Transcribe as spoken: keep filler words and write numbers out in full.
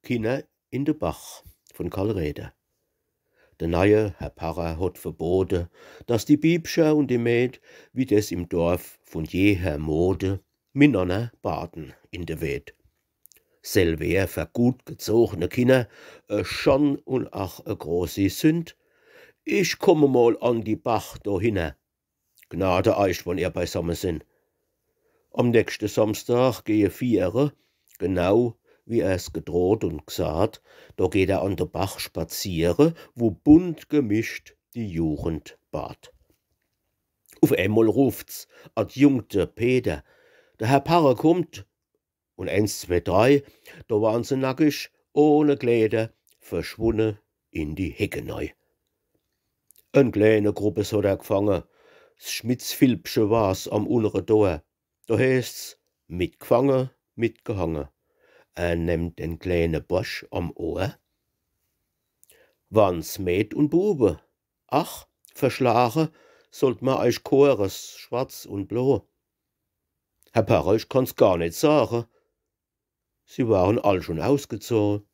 Kinner in de Bach von Karl Räder. De neie Herr Parrer hot verbote, dass die Biebcher und die Mäd, wie des im Dorf von jeher Mode, minanner baden in de Weed. Sell wär fer gut gezogene Kinner e Schann und ach e großi Sünd. Ich komme mol an die Bach dohinner. Gnade eich, wann ihr beisamme sin. Am nächste Samstag gehe viere, genau wie er's gedroht und gsat, do geht er an de Bach spaziere, wo bunt gemischt die Jugend bad. Uf emol ruft's: „Adjunkte Peter, der Herr Parrer kummt!“ Und eens, zwee, drei, do waren se nackig, ohne Kläder, verschwunne in die Hecke nei. En kleene Gruppes hot er gfange, s Schmitz Filbche war's am unnere Dor. Do heeßt's: „Mitgfange, mitgehange. Er nemmt den kleene Borsch am Ohr.“ Waren's Mäd und Bube, ach, verschlage, sollt mer eich Chores, schwarz und blo. Herr Parrer, ich kann's gar net sage, sie waren all schon ausgezoge.